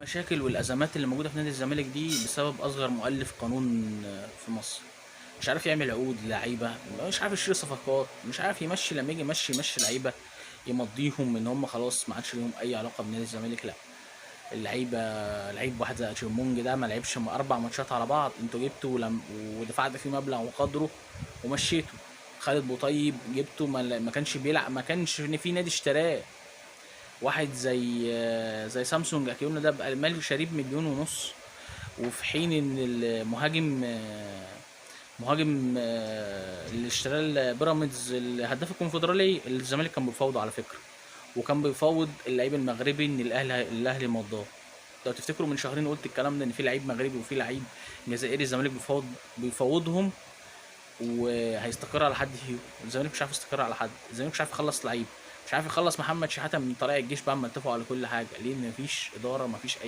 المشاكل والازمات اللي موجودة في نادي الزمالك دي بسبب اصغر مؤلف قانون في مصر. مش عارف يعمل عقود لعيبة، مش عارف يشتري صفقات، مش عارف يمشي. لما يجي يمشي لعيبة يمضيهم ان هم خلاص ما عادش ليهم اي علاقة بنادي الزمالك. لا، اللعيبة لعيب واحد زي اتشيمونج ده ما لعبش 4 ماتشات على بعض، انتوا جبته ودفعت فيه مبلغ وقدره ومشيته. خالد بوطيب جبته ما كانش بيلعب، ما كانش في نادي اشتراه. واحد زي سامسونج اكيونا ده بقى مالي شاريه ب1.5 مليون، وفي حين ان المهاجم مهاجم اللي اشتراه بيراميدز الهداف الكونفدرالي الزمالك كان بيفاوضه على فكرة، وكان بيفاوض اللعيب المغربي ان الاهلي مضاه. لو تفتكروا من شهرين قلت الكلام ده، ان في لعيب مغربي وفي لعيب جزائري الزمالك بيفاوضهم وهيستقر على حد فيهم. الزمالك مش عارف يستقر على حد، الزمالك مش عارف يخلص لعيب، مش عارف يخلص محمد شحاته من طريق الجيش بعد ما اتفقوا على كل حاجة. ليه؟ ان مفيش ادارة، مفيش اي